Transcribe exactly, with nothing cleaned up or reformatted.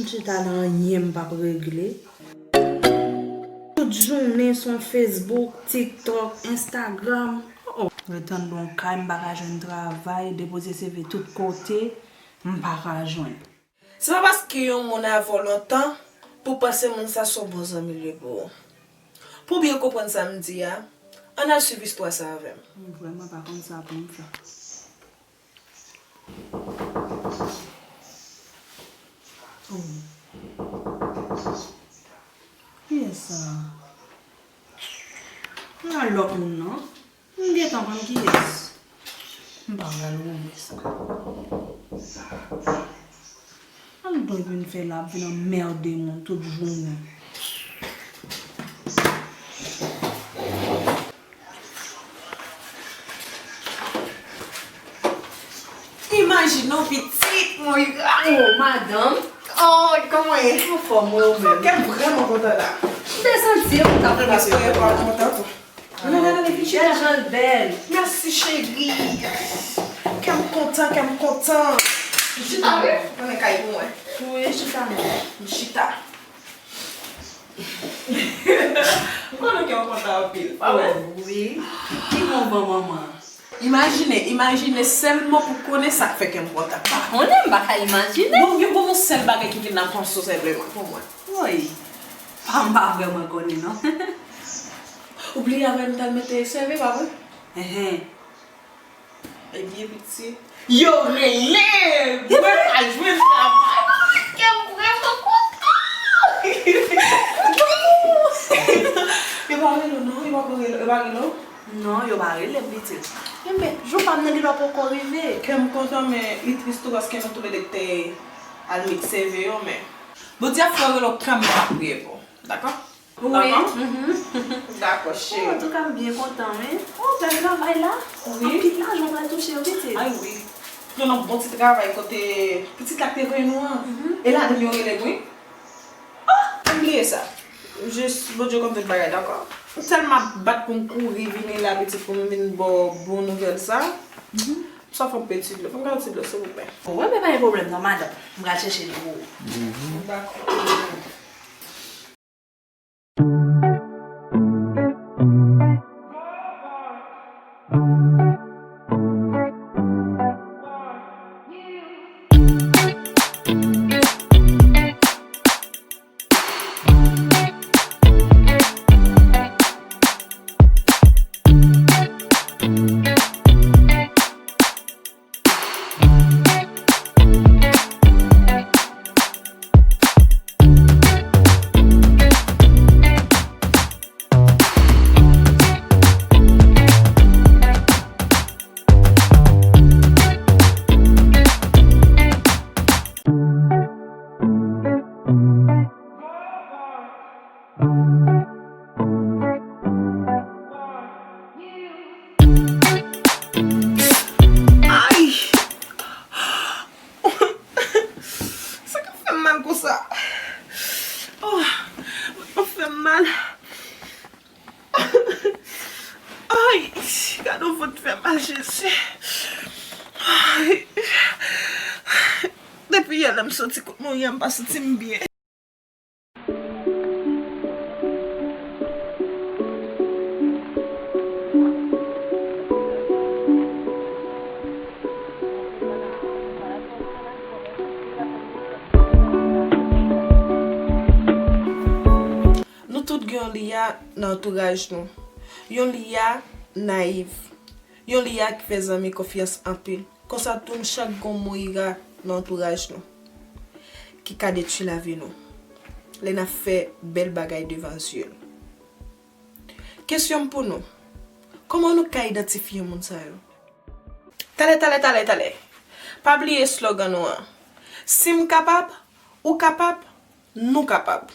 M chita la, anyen m p ap regle. Tout jounen sou Facebook, TikTok, Instagram. Oh, oh. Ret anndan yon kay, m pa ka jwenn travay, depoze C V tout kote, m pa ka jwenn. Se pa paske yon moun avè w lontan pou w panse moun sa se yon bon zanmi l ye pou ou. Pou w byen konprann sa m di a, ann al swiv istwa sa avè m. M vrèman pa konn sa pou m fè. Oh. Kiyès sa? Yon lòt moun non. M gentan konn kiyès. M pa pral ouvri sa. An dwe vin fè la, ap vin anmède moun tout jounen. Imajine w pitit, Moira. Oh, madanm. Oh, kòman w ye? Anfòm, wi, ou menm? Kè m vrèman kontan la. M te santi w t ap kontan. Paske w kontan tou. Gade, gade, vin chita. Gade jan l bèl. Mèsi, cheri. Kè m kontan, kè m kontan. Chita, wi. Konnen kay pou mwen. Wi, chita non. M chita. M konnen kè w kontan anpil, pa vre? Oh, wi. Ki bon ban manman. Imajine, imajine sèlman pou konnen sa k fè kè m kontan. Pa konnen, m pa ka imajine. Bon, gen bon yon sèl bagay ki vin nan panse w sèlman pou mwen. Woy. Pa, m pa vrèman konnen, non. Ou bliye avè m t al mete C V, pa vre? Enhen. Ebyen, pitit. Yo rele m! Mwen pa jwenn travay. Kè m vrèman kontan! Yo pa rele w, non? Yo pa rele, yo pa rele w? Non, yo pa rele m, pitit. Enben, jou pa m nan li pa poko rive. Kè m kontan, men li tris tou paske nou toulède te al met C V yo, men Bondye ap fè yo rele w kanmenm, m ap priye pou ou. Dakò? Wi. Dakò? Mhm. Dakò, cheri. Antouka, m byen kontan, wi. Oh, bèl travay la. Wi. Anpil lajan w pral touche, wi, pitit. Ay, wi. Yon lòt bon ti travay kote pitit la k te voye nou an. Mhm. E ladan l yo rele m, wi. Ah, m bliye sa. Jis Bondye konn tout bagay, dakò? M tèlman ap bat pou m kouri vini la, pitit, pou m vin ba w bon nouvèl sa. Mhm. M swa fè yon ti dlo. Fè m yon ti dlo, silvouplè. Wi, men pa gen pwoblèm, non, madanm. M pral chèche l pou ou. Mhm. Dakò. Ay! Sa k ap fè m mal konsa? Oh, mwen fè m mal. Ay, gade yon vant fè mal, Jezi. Ay. Depi yè lè m soti kot Moria, m pa santi m byen. Nou tout gen yon Liya nan antouraj nou. Yon Liya nayiv. Yon Liya ki fè zanmi konfyans anpil. Konsa tou, nou chak gen yon Moira nan antouraj nou ki ka detwi lavi nou lè n ap fè bèl bagay devan zye l. Kesyon m pou nou, kòman nou ka idantifye moun sa yo? Talè, talè, talè, talè. Pa bliye slogan nou an. Si m kapab, ou kapab, nou kapab.